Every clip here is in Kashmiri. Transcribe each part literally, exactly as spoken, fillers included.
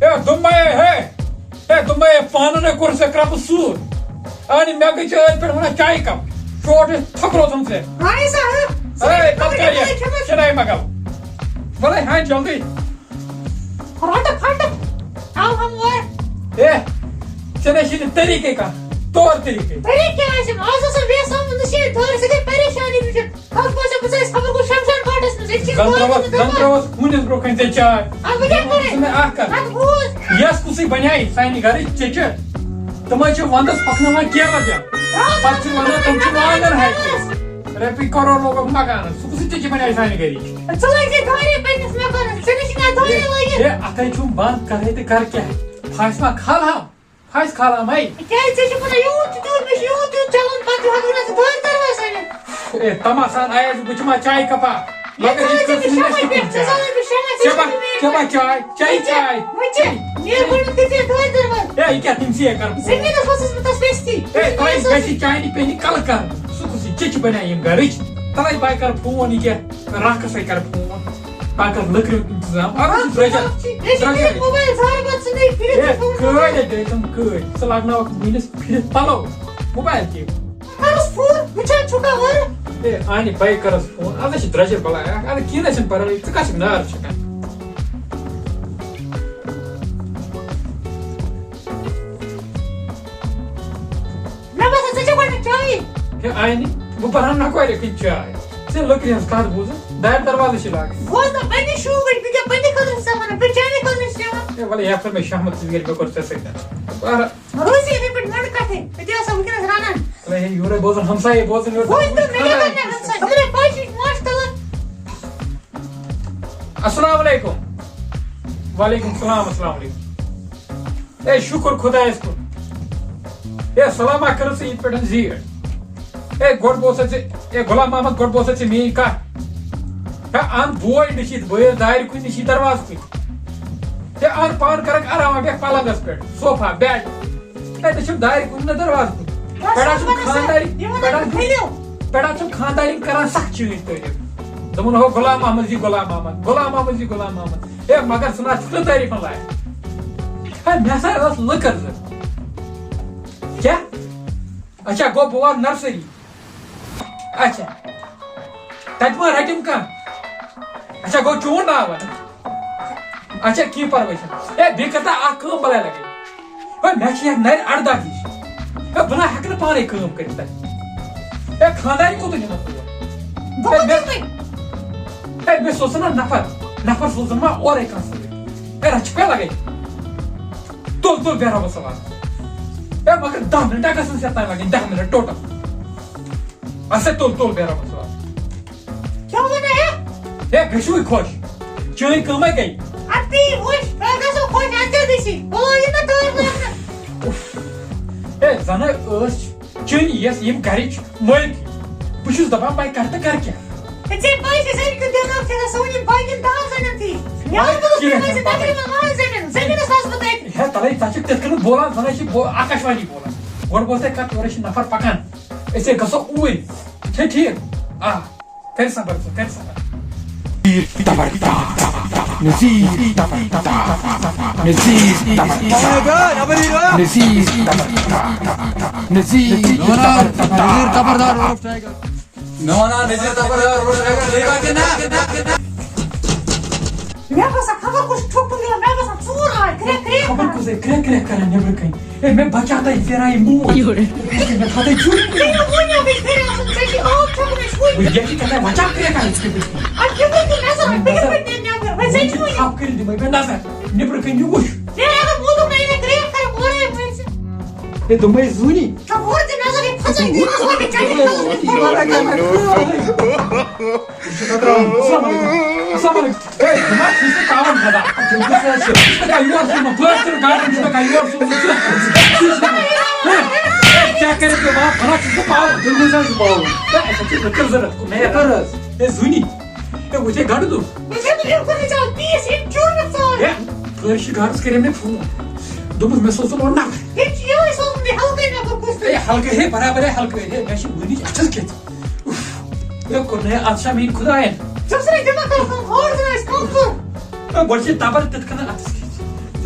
ہے، دوٚپمَے، ہے، ہے، دوٚپمَے، پانہٕ نے کوٚر ژےٚ کرٛپُس سوٗر۔ اَہنہِ، مےٚ گٔے چٲنۍ پٮ۪ٹھ وَنان چایہِ کپ۔ شوٹ ٲسۍ تھۄکھ روزُن ژےٚ۔ اَہَے سا، ہہ؟ ہے، پَتہٕ کیٛاہ یہِ؟ چھِنَے مَگل۔ وَلَے، ہاں، جلدی۔ رَٹہٕ پھَٹہٕ۔ آو ہم وۄر۔ ہے، ژےٚ نَے چھِی نہٕ طریٖقَے کانٛہہ، طور طریٖقَے۔ طریٖقہٕ کیٛاہ آسہِ؟ آز اوس نہٕ بیٚیہِ سَمجھ، نہ چھِ یہِ دورٕ سۭتۍ پریشٲنی وٕچھِتھ۔ تَتھ منٛز چھِ بہٕ ژےٚ خبر کُس شمشاد گھاٹَس منٛز۔ أسۍ چھِ زَن گۄڈٕ ترٛٲوَتھ، چھِ زَن تَپان۔ ترٛٲوَتھ ہوٗنِس برٛونٛہہ کَنہِ ژےٚ چاے۔ اَدٕ وۄنۍ کیٛاہ دِمہٕ کَرٕ؟ ژٕ مےٚ اَکھ کَتھ۔ اَدٕ بوز۔ یَس کُسٕے بَنیٛاے سانہِ گَرٕچ چِچہِ۔ تِم حظ چھِ وَنٛدَس پَکناوان کیلہٕ زیُن۔ راتھ پَتہٕ چھِ وَنان تِم چھِ وانٛگَن ہَچہِ۔ رۄپیہِ کَرور لوگُکھ مَکانَس۔ سُہ کُسٕے چِچہِ بَنیٛاے سانہِ گَرِچ؟ ژٕ لٲگۍ زِ دارِ پنٛنِس مَکانَس۔ ژےٚ نَے چھُے کانٛہہ دارِ ہے، لٲگِتھ۔ ہے، اَتھَے چھُم بنٛد، کَرٕ ہے تہٕ کَرٕ کیٛاہ؟ پھاسہِ ما کھالہٕ ہا؟ پھاسہِ کھالہٕ ہا مَے۔ کیٛازِ ژےٚ چھُکھ وَنان یوٗت تہٕ تیوٗت، مےٚ چھُ یوٗت تیوٗت چَلُن، پَتہٕ ہٮ۪کو نہٕ ژٕ دارِ دروازٕ أنِتھ۔ اے، تَماسان آیَس بہٕ، بہٕ چھُ ما چاے کَپا؟ مگر یہِ ژٕ کٔژ ژٕ مِنٹ شامَس چھِ پٮ۪ٹھ، کُنہِ ژٕ چاے؟ زالَے مےٚ شامَس چےٚ با، پٮ۪ٹھ۔ چےٚ با چاے، چےٚ وٕچھ، چاے۔ وٕچھ، مےٚ گۄڈٕ تہِ ژےٚ دارِ دروازٕ۔ اے، یہِ کیٛاہ تِم ژےٚ کَرٕ؟ زٔمیٖنَس وَسَس بہٕ تَس ویستی۔ اے، تۄہہِ گژھِ چاے نہٕ پیٚنہِ کَلہٕ کَرُن۔ سُہ کُس یہِ چِچہِ بَنیٛاے ییٚمہِ گَرٕچ؟ تَلَے بہٕ کَرٕ فون یہِ کیٛاہ؟ راکھس ہے کر فون، پتہٕ کر لٔکرِ ہُنٛد انتظام۔ اَتھ چھُ درٛۄجر، بیٚیہِ چھُ درٛۄجر۔ موبایل زارٕ پتہٕ ژھٕنٕے پھِرِتھ یے، چھُ موبایل۔ کٲڑۍ ہے گٔے تِم کٲڑۍ۔ ژٕ لگناوکھ وٕنِس پھِرِتھ پلو، موبایل کیٛاہ؟ کرُس فون، وٕچھان چھُکھا اورٕ؟ ہے، اَہنہِ بَے کرس فون، اَتھ چھِ درٛۄجر بلاے اکھ، اَدٕ کینٛہہ نہ چھُنہٕ پرواے، ژٕ کَتھ چھُکھ نار چھَکان؟ مےٚ باسان، ژےٚ چھےٚ گۄڈٕ چایی۔ ہے، آینہِ، بہٕ بَران نَکورِ کِنۍ چاے۔ ژےٚ لٔکرِ ہٕنٛز کَتھ بوٗزُن، دارِ دروازٕ چھِ لاگٕنۍ۔ بوز نہ، پنٛنہِ شوٗبٕنۍ، بہٕ کیٛاہ پنٛنہِ خٲطرٕ چھُسا وَنان، بہٕ چانہِ خٲطرٕ چھُسا وَنان۔ ہے، وَلہٕ، یَپھ مےٚ شہمت ژٕ گٔرۍ، مےٚ کوٚر ژےٚ سۭتۍ۔ بہٕ سا وٕنکیٚنَس رَنان۔ ژٕ کیٛاہ سا وٕنکیٚنَس رَنان؟ وَلہٕ، ہے، یورَے بوزُن، ہمسایے بوزُن، یورٕ بوزُن۔ بوز نہ، مےٚ کیٛاہ وَنہِ ہمسایہِ؟ خبرے پَے چھِ ماشاء اللہ۔ السلام علیکم۔ وعلیکم السلام، السلام علیکم۔ اے، شُکُر خۄدایَس کُن۔ اے، سلام آ کٔرٕتھ ژےٚ یِتھ پٲٹھۍ زیٖٹھ۔ اے، گۄڈٕ بوز سا ژےٚ، اے، غلام محمد، گۄڈٕ بوز سا ژےٚ میٛٲنۍ کَتھ۔ ہے، اَن بوے نِشی تہٕ بٲیِس دارِ کُنہِ نِشی دروازٕ کُنہِ۔ ہے، اَن پانہٕ کَرَکھ آرام، بیٚہہ پَلنٛگَس پٮ۪ٹھ، صوفا، bed۔ ہے، ژےٚ چھُکھ دارِ کُنہِ نہ دروازٕ کُنہِ۔ بس پٮ۪ٹھ حظ چھُم وَنان سا، خانٛدارِنۍ، یہِ وَنان پٮ۪ٹھ حظ چھُم، بٔلِو۔ پٮ۪ٹھ حظ چھُم خانٛدارِنۍ کَران سَخ چٲنۍ تعٲریٖف۔ دوٚپُن، ہو غلام محمد جی، غلام محمد، غلام محمد جی، غلام محمد۔ ہے، مگر ژٕ نہ حظ چھُکھ نہٕ تعٲریٖفَن لایق۔ ہے، مےٚ ہسا ٲس لٔکٕر ضوٚرَتھ۔ کیٛاہ؟ اچھا، گوٚو بہٕ واتہٕ nursery۔ اچھا۔ تَتہِ ما رَٹِم کانٛہہ؟ اچھا، گوٚو چون ناو وَنہٕ۔ اچھا، کینٛہہ پَرواے چھُنہٕ۔ ہے، بیٚیہِ کَر تہٕ اَکھ کٲم بَلاے لَگے۔ ہے، مےٚ چھِ یَتھ نَرِ اَرداہ ہِش۔ ہے، بہٕ نہ ہٮ۪کہٕ نہٕ پانَے کٲم کٔرِتھ تَتہِ۔ ہے، خانٛدارِ کوٚتُے نِمَکھ تور؟ بہٕ ہے، کوٚت مےٚ، نِمَے؟ ہے، مےٚ سوزُن نہ نفر۔ نفر سوزُن ما اورَے کانٛہہ سۭتۍ۔ ہے، رَچھِ پٮ۪ٹھ لَگے۔ تُل، تُل، بیٚہہ رۄبَس حوالہٕ۔ ہے، مگر دَہ مِنٹ گژھن ژےٚ تام لَگٕنۍ، دَہ مِنٹ total۔ اچھا، تُل، تُل، بیٚہہ رۄبَس حوالہٕ۔ کیٛاہ وَنان ہے؟ ہے، گٔژھِوٕے خۄش۔ چٲنۍ کٲمَے گٔے۔ اَدٕ تی وٕچھ، تۄہہِ گژھو خۄش، اَدٕ کیٛاہ گٔژھی؟ بہٕ لٲگِو نہ تٲر لٲگِتھ۔ اُف۔ ہے، زَنہٕ ٲس چٲنی یۄس ییٚمہِ گَرِچ مٲلکٕے۔ بہٕ چھُس دَپان، بہٕ کَرٕ تہٕ کَرٕ کیٛاہ؟ ہے، ژےٚ پَے چھےٚ، سٲری کیُتھ دٮ۪ماغ چھُ آسان، سٲنِس باقیَن دَہَن زَنٮ۪ن تہِ۔ مگر یارٕ دوست کینٛہہ مےٚ چھِ چھُنہٕ تقریٖباً پَرواے۔ لَہَن زَنٮ۪ن، زٔمیٖنَس آسہٕ بہٕ تَتہِ۔ ہے، تَلَے، ژٕ چھَکھ تِتھ کٔنۍ بولان، زَن ہے چھِ بو-، آکاشوانی بولان۔ گۄڈٕ بوز تۄہہِ کَتھ، یورٕ چھِ نفر پَکان۔ أسۍ ہے گژھو اوٗرۍ۔ چھا ٹھیٖک؟ آ۔ کَرِ صبر ژٕ، کَرِ صبر۔ نذیر تبردار، نذیر تبردار، نذیر تبردار، نذیر تبردار، نذیر تبردار۔ نذیر تبردار۔ مےٚ وَنان نذیر تبردار، روڈ ٹریکٹر، ٹھیٖک ہا کِنہٕ نہ؟ مےٚ باسان خبر کُس ٹھوٚپ یِوان، مےٚ باسان ژوٗر آے، کرٛٮ۪کھ کرٛٮ۪کھ خبر کران۔ کُس ہے کرٛٮ۪کھ کرٛٮ۪کھ کران نیٚبرٕ کَنہِ۔ ہے، مےٚ بچاو تۄہہِ پھیران یہِ موج۔ یورٕ۔ ہے، مےٚ تھاو تۄہہِ ژوٗرِ۔ تُہۍ مہٕ ؤنِو، بہٕ پھیرٕ آسُن، ژےٚ چھِ آب چھَکُن اَسہِ وٕنۍ۔ بہٕ یہِ چھِ کَران وَچان کرٛٮ۪کھ آسہِ کٔرِتھ۔ اَدٕ یہِ وٕنۍ تہِ نظر، بہٕ کِتھ پٲٹھۍ نیرٕ نٮ۪بر؟ وۄنۍ ژےٚ چھُے۔ خَپ کٔرِتھ دِمَے مےٚ نظر، نیٚبرٕ کَنہِ یہِ وٕچھ۔ ہے، اگر موٗدُکھ نہ یہِ مےٚ کرٛٮ۪کھ کَرٕ اورَے وۄنۍ ژٕ۔ ہے، دوٚپمَے زوٗنی۔ ژٕ ووت ژےٚ نظر، ہے، کھۄژان یہِ نظر، ہے، ژےٚ چھِ نظر۔ السلام علیکم۔ السلام علیکم۔ ہے، ژٕ ما چھُکھ ژٕ پاوان خدا؟ ژٕ کُس حظ چھُکھ؟ ژٕ کیٛاہ یور سوٗزمُت؟ بہٕ حظ چھُس گاڑٮ۪ن چھُس بہٕ کیٛاہ یور سوٗزمُت؟ ژٕ حظ چھُکھ ژٕ چھُکھ ہے، ہے، کیٛاہ کٔرِتھ پیوٚو وَنان؟ بہٕ حظ چھُس ژٕ پاوان۔ تُہۍ کُس حظ چھُو پاوان؟ ہے، اَسہِ حظ چھِ لٔکٕر ضوٚرَتھ۔ مےٚ کٔر حظ۔ ہے، زوٗنی۔ ہے، وٕچھ ہے گَنٛڈٕ دوٚپ۔ مےٚ چھےٚ نہٕ یِم کُنہِ ژاو پیٖس، یِم چیوٗر نہٕ ژاو۔ ہے، کٲشرِ گاڑَس کَرے مےٚ فون۔ دوٚپُس، مےٚ سوزُن اورٕ نفر۔ ییٚتہِ چھِ یِہوٚے سوزُن، بیٚیہِ ہلکَے نفر کُس تہِ۔ ہے، ہلکَے، ہے، برابر ہے ہلکَے۔ ہے، مےٚ چھِ وٕنِچ اَتھَس کھٮ۪تھ۔ اُف۔ مےٚ کوٚر نہٕ ہے اَتھ شا میٛٲنۍ خۄدایَن۔ ژٕ ژٕ نے دٮ۪ماغ کَرُکھ کٲم، ہور ژٕ ٲسۍ کٲم کٔر۔ ہے، گۄڈٕ چھِ تَبَر تِتھ کٔنۍ اَتھَس کھٮ۪تھ۔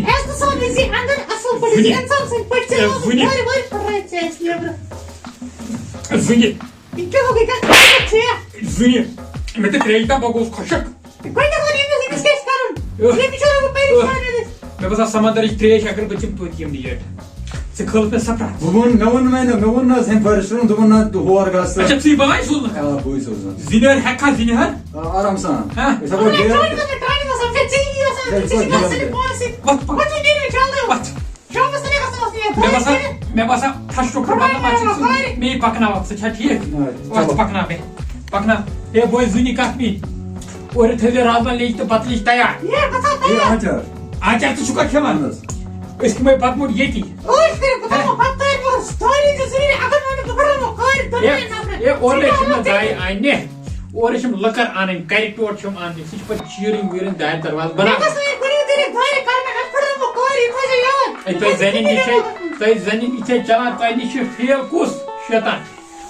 وٕنہِ۔ اَسہِ نہٕ سا وٕنہِ اَندَر اَصٕل پٲٹھۍ، وٕنہِ۔ اِنسان سٕنٛدۍ پٲٹھۍ ژےٚ اے، وٕنہِ۔ وارِ وارِ پھٕٹرٲے ژےٚ اَسہِ نیٚبرٕ۔ وٕنہِ۔ یہِ کیٛاہ گوٚو، یہِ کَتھ ژےٚ؟ وٕنہِ۔ مےٚ تہِ ترٛیش تام، بہٕ گوٚوُس خۄشک۔ گۄڈٕنٮ۪تھ وَن أمِس، أمِس کیٛاہ چھِ کَرُن؟ ٲہ۔ ییٚمِس چھُ روزُن پریشان أمِس۔ مےٚ باسان سمندرٕچ ترٛیش اگر بہٕ چٮ۪مہٕ توتہِ یِم ڈیٹ۔ ژٕ کھٲلٕتھ مےٚ سفرا۔ بہٕ ووٚن، مےٚ ووٚن، مےٚ نہ، مےٚ ووٚن نہ حظ ہُمہِ فٲرسٹرن، دوٚپُن نہ، تور گژھ ژٕ۔ اچھا، ژٕے بَلاے سوٗزنَکھ؟ آ، بٕے سوزنَکھ۔ زِنۍ ہٲر ہٮ۪کھا زِنۍ ہٲر؟ آ، آرام سان۔ ہا؟ أسۍ ہٮ۪کو اَدٕ بیٚیہِ۔ ژٕ وَن مےٚ، ٹایم آسان، ژےٚ ژےٚ یی آسان، ژےٚ ژےٚ چھِ چھُ گژھان گژھان۔ پانسٕے۔ وَتھ پَکھ۔ وَتھ وۄنۍ نیرِو جلدی۔ وَتھ۔ شامَس تہِ گژھان اوس یہِ۔ مےٚ باسان، مےٚ باسان first of all مطلب ما چھِ ژٕ مے پَکناوَکھ، ژٕ چھا ٹھیٖک؟ آ، وَتھ چلو۔ پَکناو مےٚ۔ پَکناو۔ ہے بوے زُنہِ کَتھ پی۔ اورٕ تھٲوزِ رازما لیٚج تہٕ بَتہٕ لیٚج تیار۔ یے، بہٕ تھاو ہے، تیار۔ آچار۔ آچار ژٕ چھُکھا کھٮ۪وان؟ اہن حظ۔ أسۍ کھٮ۪مو بَتہٕ موٚٹ ییٚتی۔ ٲش کٔرِتھ بہٕ تھاوو بَتہٕ تیار، بہٕ سٹوری تہِ ضروٗری، اگر نہٕ بہٕ کَرو نہٕ کارِ ہے، دۄنوَے نفرَن۔ ہے، اورَے ژٕ چھِنہٕ کَرو داے نہٕ۔ اَنہِ۔ اورٕ چھِم لٔکٕر اَنٕنۍ، کَرِ ٹوٹھ چھِم اَنٕنۍ، سُہ چھِ پَتہٕ چیٖرٕنۍ ویٖرٕنۍ دارِ دروازٕ بَناوٕنۍ۔ مےٚ گژھِ نہٕ یہِ کُنہِ طریٖقہٕ دارِ کَرنہٕ، اَتھ پھٕٹرٲومٕژ کارِ، یہِ تھٲیزیو یاد۔ ہے، تۄہہِ زَنٮ۪ن یہِ چھے، تۄہہِ زَنٮ۪ن یہِ چھے چَلان، تۄہہِ نِش چھِ فیل کُس؟ شیطان۔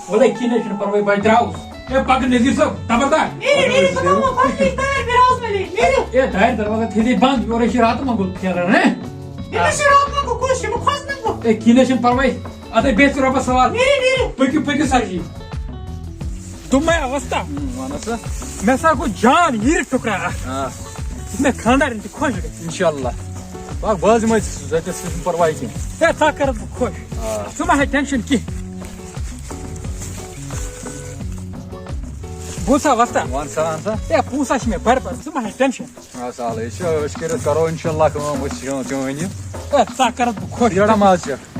وَلہٕ کِہیٖنۍ نہٕ چھُنہٕ پَرواے، بہٕ درٛاوُس۔ ہے، پَکہٕ نذیٖر صٲب، خبردار۔ نیٖرِو، نیٖرِو، بہٕ تھاوو پَتہٕ یہِ دارِ دروازٕ مےٚ، نیٖرِو۔ ہے، دارِ دروازٕ تھٲیزِ بنٛد، یورَے چھِ راتہٕ منٛگُل پھیران، ہے؟ یہِ کیٛاہ چھِ راتہٕ منٛگُل؟ کُس چھُ؟ بہٕ کھوژنہٕ بہٕ۔ ہے، کِہیٖنۍ نہٕ چھُنہٕ پَرواے۔ اَدٕ بیٚہہ ژٕ رۄبَس حوالہٕ۔ نیٖرِو، نیٖرِو۔ پٔکِو، پٔکِو سَر جی۔ دوٚپمَے وۄستا۔ ہُم، وَن سا۔ مےٚ سا گوٚو جان ہیٖرِ ٹُکرا اَکھ۔ آ۔ یُتھ مےٚ خانٛدارِنۍ تہِ خۄش گژھِ۔ اِنشاء اللہ۔ پَکھ بہٕ حظ یِمَے ژٕ سۭتۍ، ژےٚ چھُنہٕ پَرواے کینٛہہ۔ ہے، ژٕ کَرَتھ بہٕ خۄش۔ آ۔ ژٕ مہ ہےٚ ٹٮ۪نشَن کینٛہہ۔ بوٗزتھا وۄستا؟ وَن سا، وَن سا۔ ہے، پونٛسہٕ ہا چھِ مےٚ بَرابَر، ژٕ مہ ہےٚ ٹٮ۪نشَن۔ آ، سہلٕے۔ أسۍ چھِ، أسۍ کٔرِتھ کَرو اِنشاء اللہ کٲم، أسۍ چھِ چٲنۍ، چٲنۍ یہِ۔ ہے، ژٕ کَرَتھ بہٕ خۄش۔ یہِ رَٹ ماز چَکھ۔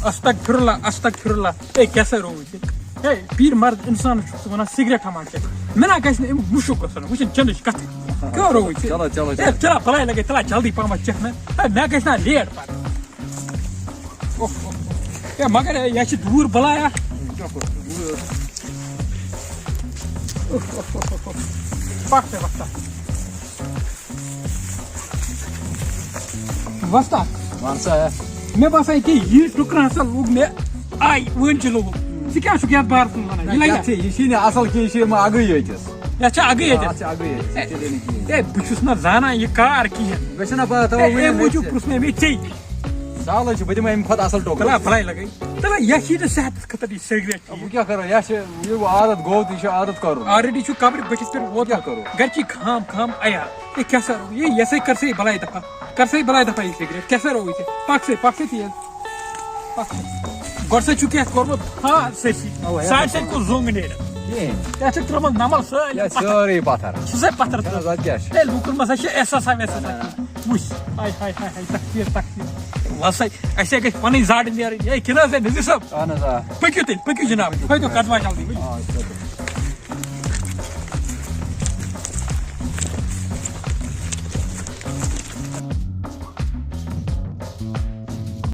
استغفر اللہ، استغفر اللہ۔ ہے، کیٛاہ سا رووُے ژےٚ؟ ہے، پیٖر مرد اِنسانَس چھُکھ ژٕ وَنان سِگریٹ ہا ما چٮ۪کھ؟ مےٚ نا گژھِ نہٕ اَمہِ مُشُک گژھُن۔ وٕچھِن چَندٕچ کَتھ۔ کیٛاہ رووُے ژےٚ؟ چلو، چلو، ہے، چلو۔ چلا، بَلاے لَگے، چلا، جلدی پَہمَتھ چٮ۪کھ مےٚ۔ ہے، مےٚ گژھِ نا لیٹ پَتہٕ۔ اوہ، اوہ، اوہ۔ ہے، مگر یہِ چھِ دوٗر بَلایا۔ کیٛاہ کوٚر؟ اوہ، اوہ، اوہ، اوہ۔ پَکھ ژٕ وۄستا۔ وۄستا۔ وَن سا۔ مےٚ باسان، یہِ کیٛاہ، یہِ ٹُکرٕ ہسا لوٚگ مےٚ آے، وٲنۍ چھُ لوٚگمُت۔ ژٕ کیٛاہ چھُکھ یَتھ بارَس منٛز وَنان؟ یہِ لَگہِ یَتھ چھِ، یہِ چھِی نہٕ اَصٕل کینٛہہ، یہِ چھِ یِم اَگٕے یٲتِس۔ یَتھ چھا اَگٕے یٲتِس؟ اَتھ چھِ اَگٕے یٲتِس، یہِ چَلہِ نہٕ کِہیٖنۍ۔ ہے، بہٕ چھُس نہ زانان یہِ کار کِہیٖنۍ۔ مےٚ چھَنہ پَتہ، تَوَے ہے، ووٚن اَمہِ مےٚ موٗجوٗب ژےٚ۔ پرٛژھ مےٚ أمۍ ژےٚ۔ سہلٕے چھُ، بہٕ دِمہٕ اَمہِ کھۄتہٕ اَصٕل ٹوکَر۔ تَلہ، بَلاے لَگے۔ تَلہ، یہِ چھِ نہٕ صحتَس خٲطرٕ یہِ سِگریٹ۔ وۄنۍ کیٛاہ کَرو؟ یہِ چھِ، یہِ گوٚو عادت گوٚو تہٕ یہِ چھُ عادت کَرُن۔ Already چھُ قبرِ بٔٹھِس پٮ۪ٹھ ووتمُت۔ وۄنۍ کیٛاہ کَرو؟ گَرِچی خام خام عیال۔ ہے، کیٛاہ سا روو؟ ہے، یہِ سا کر سا یہِ بَلاے دَفا۔ کر سا یہِ بَلاے دَفا یہِ سِگریٹ۔ کیٛاہ سا روو یہِ ژےٚ؟ پَک سا، پَک سا تیز۔ پَک سا۔ گۄڈٕ سا چھُکھ یَتھ کوٚرمُت ہار سٲرسٕے۔ اَوَے، ساڑِ سَتہِ کوٚر زوٚنٛگ نیران۔ کِہیٖنۍ۔ یَتھ چھِ ترٛٲومٕژ نَمَل سٲلِم یَتھ پَتھر۔ سٲرٕے پَتھر۔ چھُ سا پَتھر چھَنہٕ حظ، ترٛٲومٕژ؟ اَدٕ کیٛاہ چھُ؟ ہے، لوٗکَن منٛز ہا چھِ احساسا وحساسا۔ نہ، نہ۔ وٕچھ۔ ہاے، ہاے، ہاے، ہاے، تکبیٖر، تکبیٖر۔ وَلہٕ سا، اَسہِ ہے گژھِ پَنٕنۍ زَڈ نیرٕنۍ۔ ہے، کِنہٕ حظ، ہے، نذیٖر صٲب؟ اَہَن حظ، آ۔ پٔکِو تیٚلہِ، پٔکِو جِناب۔ پٔکِو، قدما جلدی، ؤلِو۔ آ، أسۍ پٔکِو۔